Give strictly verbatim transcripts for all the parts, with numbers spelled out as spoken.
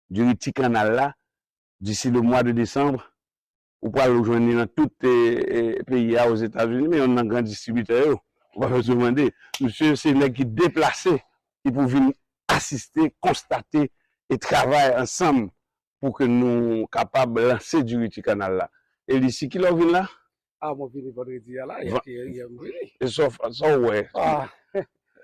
Diri Ti Kannal la, d'ici le mois de décembre, ou pral jwenn li nan tout, eh, eh, peyi a, Ozetazini, men youn nan gran distribitè yo, ou pa bezwen mande. Misye se nèg ki deplase, ki pou vin asiste, konstate e travay ansanm pou ke nou kapab lanse Diri Ti Kannal la. E li si ki lè w vin la? Ah, mwen vini vandredi a la, yè, yè m vini. E sa w, sa w wè? Ah,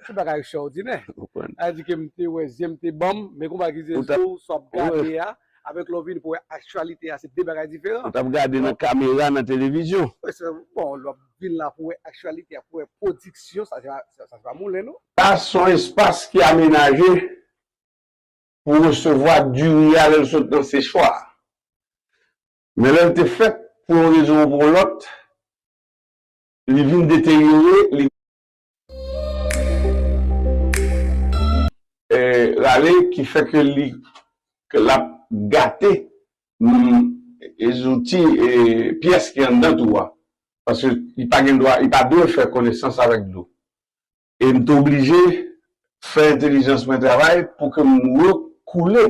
se bagay ekstraòdinè. Ou konprann? A di ke m te wè, zye m te ban m, men konpa ki se zo w, sa w ap gade a, avèk lè w vini pou wè aktyalite a, se de bagay diferan. Ou t ap gade nan kamera, nan televizyon. Wi, se, bon, lè w ap vin la pou wè aktyalite a, pou wè pwodiksyon, sa se pa, sa, sa se pa moulen, non. Sa se yon espas ki amenaje pou resevwa diri a lè l sot nan sechwa. Men lè l te fèt, pou yon rezon ou pou yon lòt, li vin deteryore, li, eh, rale, ki fè ke li, ke l ap gate, mm, e zouti, e pyès ki anndan tou a. Paske li pa gen dwa, li pa dwe fè konesans avèk dlo. E m te oblije fè entèlijans mwen travay pou ke m rekoule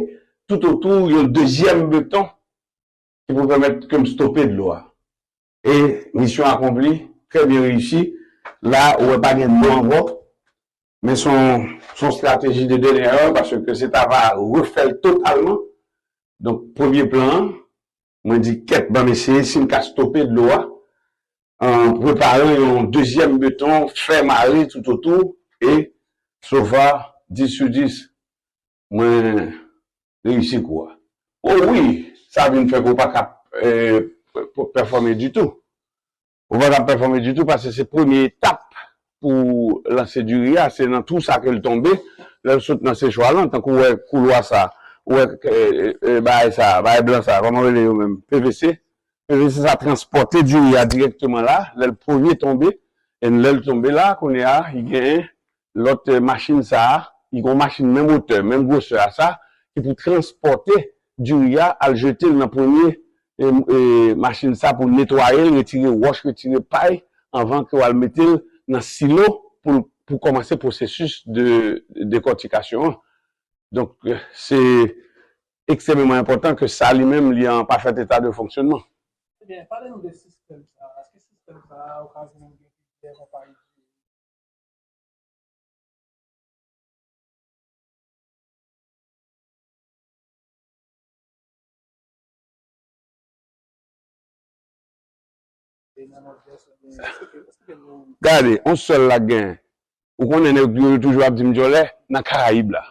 toutotou yon dezyèm beton ki pou pèmèt ke m stope dlo a. E misyon akonpli, trè byen reyisi. La, ou wè pa gen dlo ankò, men se yon, se yon strateji de dènyè, paske se ta va refè l totalman. Donk, premye plan an, mwen di, kèt, ban m eseye si m ka stope dlo a, an preparan yon dezyèm beton, fè mare toutotou, e so far, dis sou dis, mwen reyisi kou a. O wi, sa vin fè ke w pa ka, eh, p-, p-, pèfòme ditou. Ou pa ka pèfòme ditou, paske se premye etap pou lanse diri a, se nan twou sa ke l tonbe, lè l sot nan sechwa lan, tankou w wè koulwa sa, ou wè, eh, eh, eh, bagay sa, bagay blan sa, kòman yo rele yo menm? P V C. P V C sa transpòte diri a dirèkteman la, lè l premye tonbe, e lè l tonbe la, kounye a, li genyen lòt, eh, machin sa a, li gen yon machin menm wotè, menm gwosè a sa, ki pou transpòte diri a, al jete l nan premye, eh, eh, machin sa pou netwaye l, retire wòch, retire pay, anvan ke w al mete l nan silo pou, pou kòmanse pwosesis de dekòtikasyon an. Donk, eh, se ekstrèmeman enpòtan ke sa li menm li an pafèt eta de fonksyonman. Ebyen, pale nou de sistèm sa a. Èske sistèm sa a, ou ka di nou gen plizyè konpayi ki Gade, yon sèl la k genyen. Ou konnen nèg yo toujou ap di m djòlè nan Karayib la.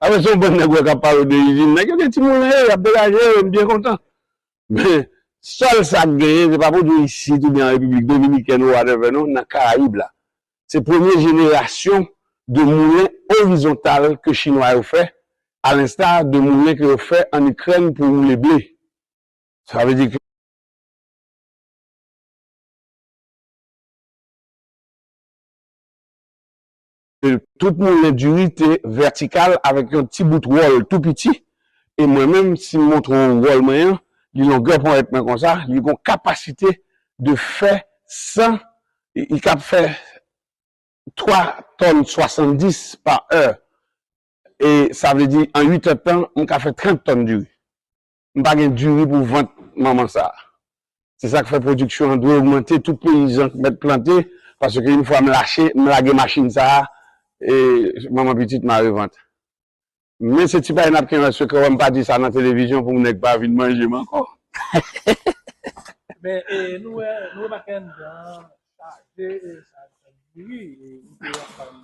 Apre se yon bann nèg wè k ap pale de izin. Nèg yo gen ti moulen yo, y ap degaje yo, m byen kontan. Men, sèl sa k genyen, se pa pou di w isit oubyen an Repiblik Dominikèn ou whatever, non, nan Karayib la. Se premye jenerasyon de moulen orizontal ke Chinwa yo fè, a lensta de moulen ke yo fè an Ikrèn pou woule ble. Sa vle di ke tout moulen diri te vètikal avèk yon ti bout wòl tou piti. E mwen menm, si m montre w wòl mwen an, li longè ponyèt mwen konsa, li gon kapasite de fè san, li, li kab fè twa tòn swasanndis pa è. E sa vle di, an uit èdtan, m ka fè trant tòn diri. M pa gen diri pou vant manman sa a. Se sa k fè pwodiksyon an dwe ogmante, tout peyizan k mèt plante, paske yon fwa m lache, m lage machin sa a, e manman pitit mare vant. Men se ti bagay n ap kenbe an sekrè, wè m pa di sa nan televizyon pou nèg pa vin manje m ankò. Men, e, nou wè, nou remake anndan an chaje, e, chaje diri, e, ou te ap pale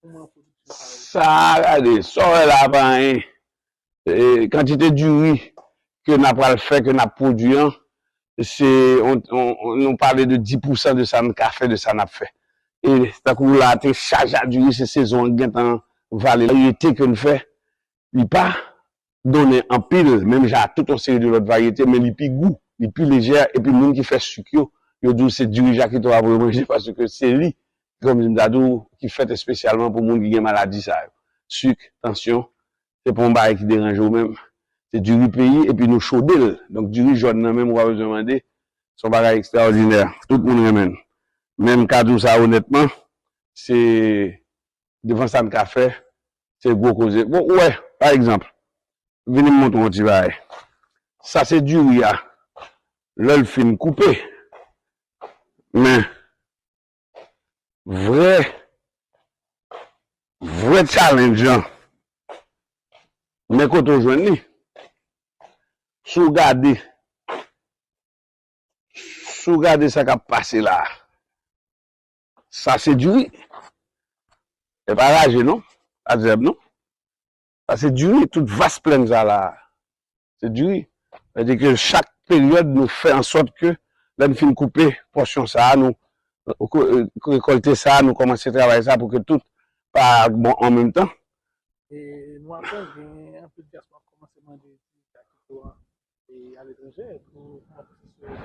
kòman pwodiksyon sa yo. Sa, gade, sa w wè la a pa anyen. E, kantite diri ke n ap pral fè, ke n ap pwodui an, se, on, on, on, nou pale de dis pousan de sa n ka fè, de sa n ap fè. E tankou la, te chaj a diri, se sezon an gentan vale. Varyete ke n fè, li pa donnen anpil, menm jan ak tout yon seri de lòt varyete, men li pi gou, li pi lejè, epi moun ki fè sik yo, yo di w se diri Jakito a pou yo manje, paske se li, kòm m ta di w, ki fèt espesyalman pou moun ki gen maladi sa yo. Sik, tansyon, se pa yon bagay ki deranje w menm. Se diri peyi, epi nou chode l. Donk, diri jòn nan menm, ou pa bezwen mande, se yon bagay ekstraòdinè. Tout moun renmen l. Men m ka di w sa onètman, se devan sa n ka fè, Se gwo koze. Bon, ou wè, pa egzanp, vini m montre w yon ti bagay. Sa se diri a. Lè l fin koupe. Men, vrè, vrè challenge an, men kote w jwenn li. Si w gade, si w gade sa k ap pase la a, sa se diri. E pa raje non, pa zèb non. Sa se diri, tout vas plèn sa la a. Se diri. Sètadi ke chak peryòd, nou fè an sòt ke lè n fin koupe pòsyon sa a, nou ko- rekòlte sa a, nou kòmanse travay sa a pou ke tout pa bon an menm tan. E nou aprann gen anpil dyaspora k kòmanse mande ti Jakito a e aletranje pou kòmanse sou yo.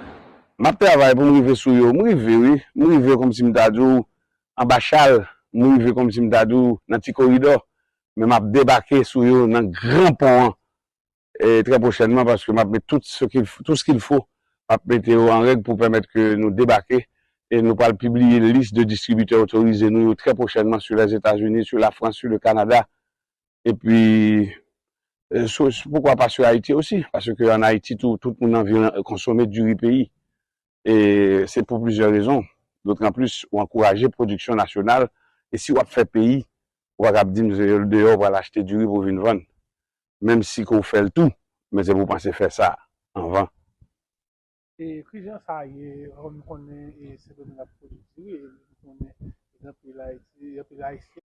M ap travay pou m rive sou yo. M rive, wi. M rive kòmsi m ta di w anba chal. M rive kòmsi m ta di w nan ti koridò. Men m ap debake sou yo nan gran pon an e, trè pwochènman, paske m ap met tout ce qu'il f- tout ce qu'il faut. M ap mete yo an règ pou pèmèt ke nou debake. E nou pral pibliye lis de distribitè otorize nou yo trè pwochènman sur les États-Unis, sur la France, sur le Canada. Epi, e, sou- sou- poukwa pa sur Ayiti osi? Paske an Ayiti tou, tout moun anvi konsome diri peyi. E se pou plizyè rezon. Dotranplis, ou ankouraje pwodiksyon nasyonal. E si w ap fè peyi, ou pa kab di m se deyò w pral achte diri pou w vin vann. Menm si ke w fè l tou, men se pou w panse fè sa anvan. E kijan sa ye, kòm nou konnen, e Sendomeng ap pwodui diri, e nou konnen gen anpil Ayiti, anpil Ayisyen.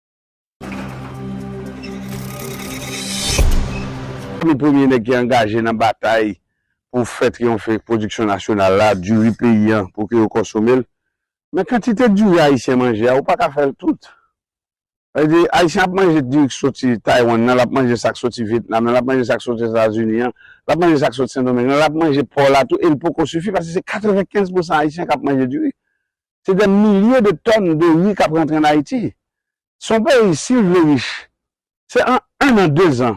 Nou premye nèg ki angaje nan batay pou fè triyonfe pwodiksyon nasyonal la, diri peyi an, pou ke yo konsome l. Men kantite diri ayisyen manje a, ou pa ka fè l tout. Sa vle di, ayisyen ap manje diri k soti Taiwan nan, l ap manje sa k soti Vietnam nan, l ap manje sa k soti Etazini an, l ap manje sa k soti Sendomeng nan, l ap manje pò la tou, e l poko sifi, paske se katrevenkenz pousan ayisyen k ap manje diri. Se dè milye de tòn de ri k ap rantre ann Ayiti. Se yon peyi, si l vle rich, se an en an, de zan,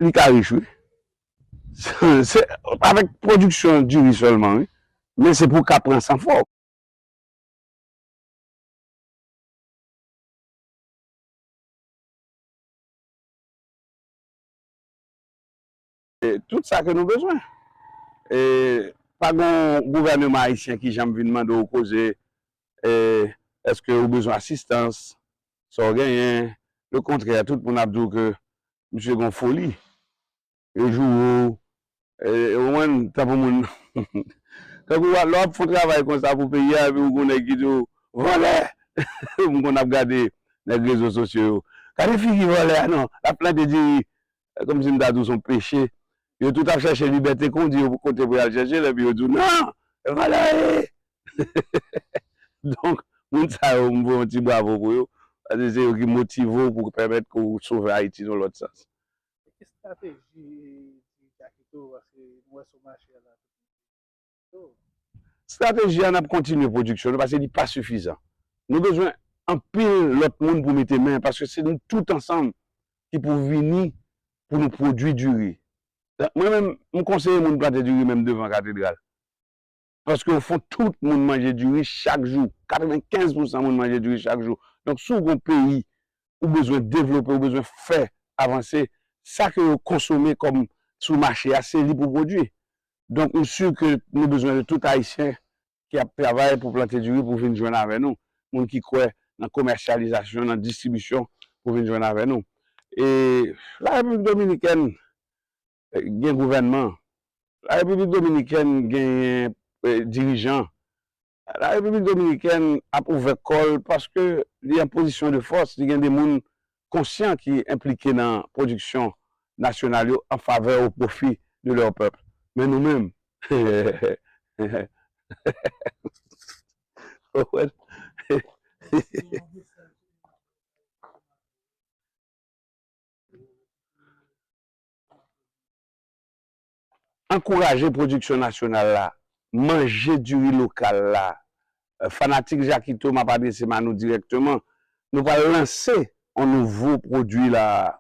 li ka rich, wi. Se avèk pwodiksyon diri sèlman, wi. Men se pou w ka pran san fò. E, tout sa ke nou bezwen. E, pa gen yon gouvèneman ayisyen ki janm vin mande w koze, e, èske ou bezwen asistans, sa w genyen. Lekontrè, tout moun ap di w ke misye gen yon foli. Yo joure w, e, ou konprann, tankou moun. Tankou lè w ap fè yon travay konsa pou peyi a, epi ou gen yon nèg ki di w, vòlè! M konn ap gade nèg rezo sosyo yo. Gade figi vòlè a non, l ap plante diri. Kòmsi m ta di w se yon peche. Yo tout ap chèche libète, kon w di yo kote pou y al chèche l, epi yo di w, non, e vòlè w ye! Donk, moun sa yo, m voye yon ti bravo pou yo, paske se yo ki motive w pou pèmèt ke w sove Ayiti nan lòt sans. Ki estrateji Jakito, paske nou wè sou mache a la, estrateji a, n ap kontinye pwodiksyon nou, paske li pa sifizan. Nou bezwen anpil lòt moun pou mete men, paske se nou tout ansanm ki pou vini pou nou pwodui diri. Mwen menm, m konseye moun plante diri menm devan katedral. Paske o fon, tout moun manje diri chak jou. Katrevenkenz pousan moun manje diri chak jou. Donk, si w gen yon peyi ou bezwen devlope, ou bezwen fè avanse, sa ke yo konsome kòm sou mache a, se li pou pwodui. Donk, m si ke nou bezwen de tout Ayisyen ki ap travay pou plante diri pou vin jwenn avè nou. Moun ki kwè nan komèsyalizasyon, nan distribisyon, pou vin jwenn avè nou. E Larepiblik Dominikèn, e, gen gouvènman. Larepiblik Dominikèn genyen, e, dirijan. Larepiblik Dominikèn ap ouvè kò l paske li an pozisyon de fòs, li gen de moun konsyan ki enplike nan pwodiksyon nasyonal yo an favè, o pwofi de lè pèp. Men nou menm, ankouraje pwodiksyon nasyonal la, manje diri lokal la. Fanatik Jakito, m ap adrese m a nou dirèkteman. Nou pral lanse yon nouvo pwodui la,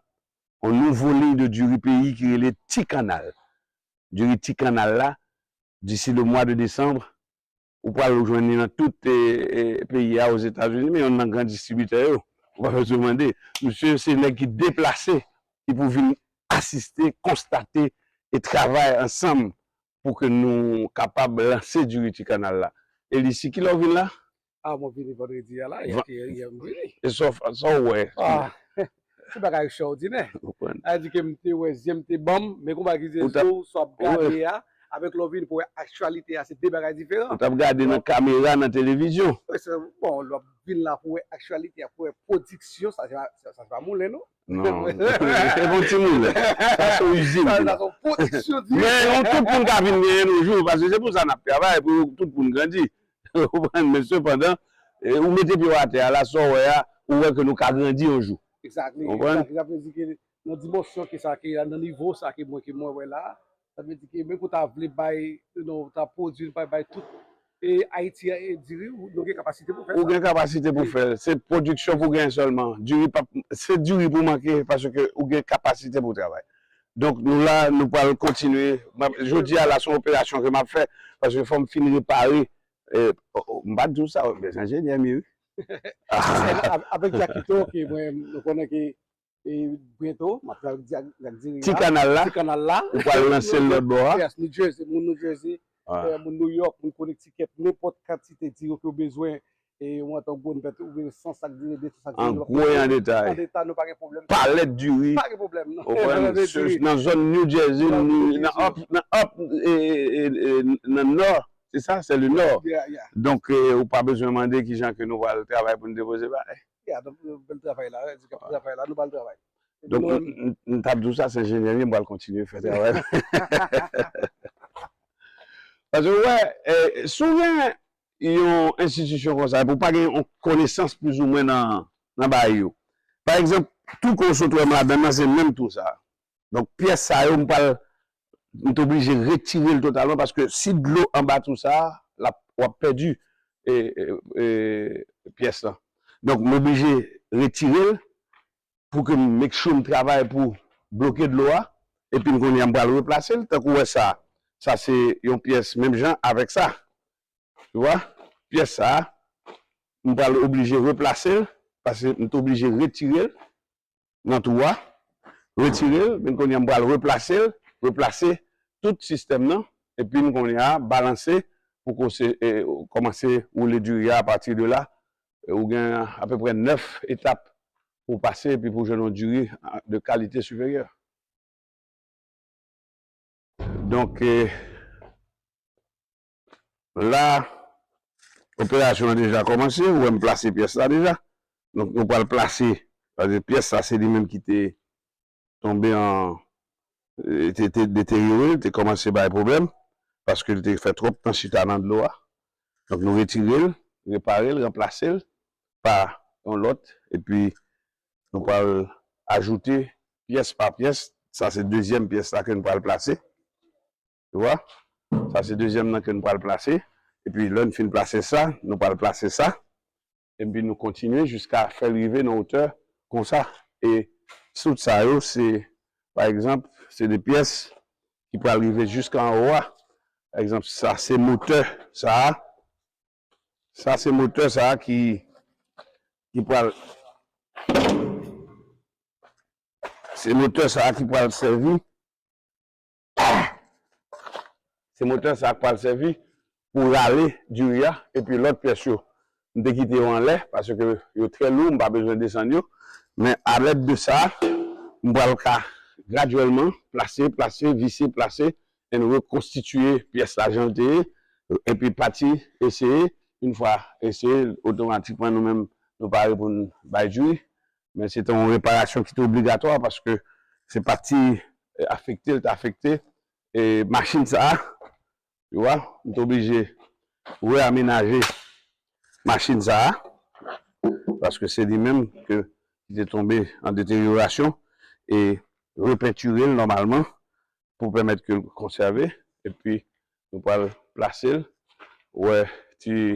yon nouvo liy de diri peyi ki rele Ti Kannal. Diri Ti Kannal la, d'ici le mois de décembre, ou pral jwenn li nan tout, e, e, peyi a, Ozetazini, men youn nan gran distribitè yo. Ou pa bezwen mande. Misye se nèg ki deplase, ki pou vin asiste, konstate e travay ansanm pou ke nou kapab lanse diri Ti Kanal la. Elisi, kilè w vin la? Ah, mwen vini vandredi a la, yè, yè m vini. E sa w wè? Se bagay ekstraòdinè. Sa di ke m te wè, zye m te ban m, men konpa ki se zo w sou ap gade a, avèk lè w vini pou wè aktyalite a, se de bagay diferan. Ou t ap gade nan kamera, nan televizyon. Bon, lè w ap vin la pou wè aktyalite a, pou wè pwodiksyon, sa se pa moulen non. Non, se yon ti moulen. Sa se yon izin. Men yon tout moun ka vin genyen nou jou, paske se pou sa n ap travay, pou tout moun grandi. Ou konprann? Men sepandan, ou mete pye w atè a la, sa w wè a, ou wè ke nou ka grandi yon jou. Exactly. Ou konprann? Sa vle di ke nan dimansyon ke sa ke nan nivo sa ke mwen ke mwen wè la, sa vle di ke menm ke w ta vle bay, non, w ta pwodui, bay, bay tout e Ayiti a e diri, nou gen kapasite pou fè sa. Ou gen kapasite pou fè l. Se pwodiksyon pou genyen sèlman. Diri p ap, se diri pou manke paske ou gen kapasite pou travay. Donk nou la, nou pral kontinye. Jodi a la se yon operasyon ke m ap fè paske fò m fin repare. M pa t di w sa, men se enjenyè m ye wi. Avèk Jakito, ke mwen, nou konnen ke e byento m ap travay ak diri a. Ti kanal la. Ti kanal la. Ou pral lanse l lòt bò a. Yes, New Jersey, moun New Jersey, moun New York, moun Connecticut, nenpòt kantite diri ke w bezwen. E ou antan gwo npèt ou bezwen san sak diri, de san sak diri. An gwo e an detay. An detay, nou pa gen pwoblèm. Palèt diri. Pa gen pwoblèm non. Ou konprann? Nan zòn New Jersey, nan up, nan up, nan nò, se sa, se le nò. Donk ou pa bezwen mande kijan ke nou pral travay pou n depoze bagay. Ya, donk, bèl travay la, wi, di k ap travay la, nou ba l travay. Donk, m t ap di w sa, se enjenyè m ye, m pral kontinye fè travay la. Paske, w wè, si w gen yon enstitisyon konsa, epi w pa gen yon konesans plizoumwen nan, nan bagay yo. Pa egzanp, twou ke w sot wè m ladan l lan, se menm twou sa. Donk, pyès sa yo, m pral, m t oblije retire l totalman, paske si dlo anba twou sa, l ap, w ap pèdi pyès lan. Donk, m oblije retire l pou ke m make sure m travay pou bloke dlo a. Epi m kounye a m pral replase l. Tankou w wè sa, sa se yon pyès menm jan avèk sa. Tu vois? Pyès sa, m pral oblije replase l, paske m t oblije retire l nan twou a, retire l, men kounye a m pral replase l, replase tout sistèm nan, epi kounye a balanse pou kòmanse woule diri a apati de la. Ou gen apeprè nèf etap pou w pase epi pou w jwenn yon diri de kalite siperyè. Donk, la, operasyon an deja kòmanse, ou wè m plase pyès la deja. Donk, nou pral plase, paske pyès la, se li menm ki te tonbe an, te, te deteryore, te kòmanse bay pwoblèm, paske l te fè twòp tan chita nan dlo a. Donk, nou retire l, repare l, ranplase l pa yon lòt, epi nou pral ajoute pyès pa pyès. Sa se dezyèm pyès la ke n pral plase. Tu vois? Sa se dezyèm nan ke n pral plase. Epi lè n fin plase sa, nou pral plase sa. Epi nou kontinye jiska fè l rive nan wotè konsa. E tout sa yo, se, pa egzanp, se de pyès ki pral rive jiska anwo a. Pa egzanp, sa se motè sa a. Sa se motè sa a ki, ki pral, se motè sa a ki pral sèvi. Se motè sa a k pral sèvi pou rale diri a epi lòt pyès yo. M te kite yo anlè paske yo trè lou, m pa bezwen desann yo. Men alèd de sa, m pral ka gradyèlman plase, plase, vise, plase, and rekonstitiye pyès la jan l te ye, epi pati eseye, yon fwa eseye, otomatikman nou menm nou pare pou n bay diri. Men se te yon reparasyon ki te obligatwa paske se pati afekte l te afekte machin sa a. Tu vois, m te oblije reamenaje machin sa a paske se li menm ke ki te tonbe an deteryorasyon e repentire l nòmalman pou pèmèt ke l konsève. Epi nou pral plase l. Ou wè ti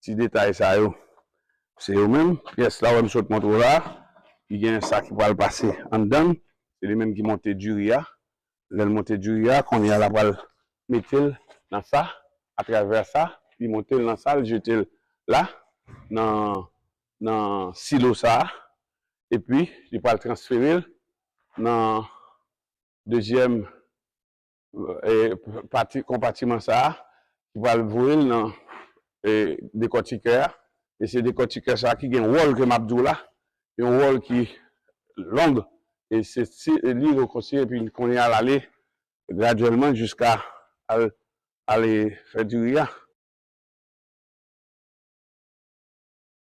ti detay sa yo, se yo menm. Pyès la wè m sot montre w la, ki gen sa ki pral pase anndan l. Se li menm ki monte diri a. Lè l monte diri a, kounye a l ap pral mete l nan sa, atravè sa, li monte l nan sa, l jete l la, nan nan silo sa a, epi li pral transfere l nan dezyèm e, pati, konpatiman sa a, ki pral voye l nan e, dekòtikè a. E se dekòtikè sa a ki gen wòl ke m ap di w la, yon wòl ki long, e se si, e li rekonstwi, epi kounye a l ale gradyèlman jiska al, ale fè diri a.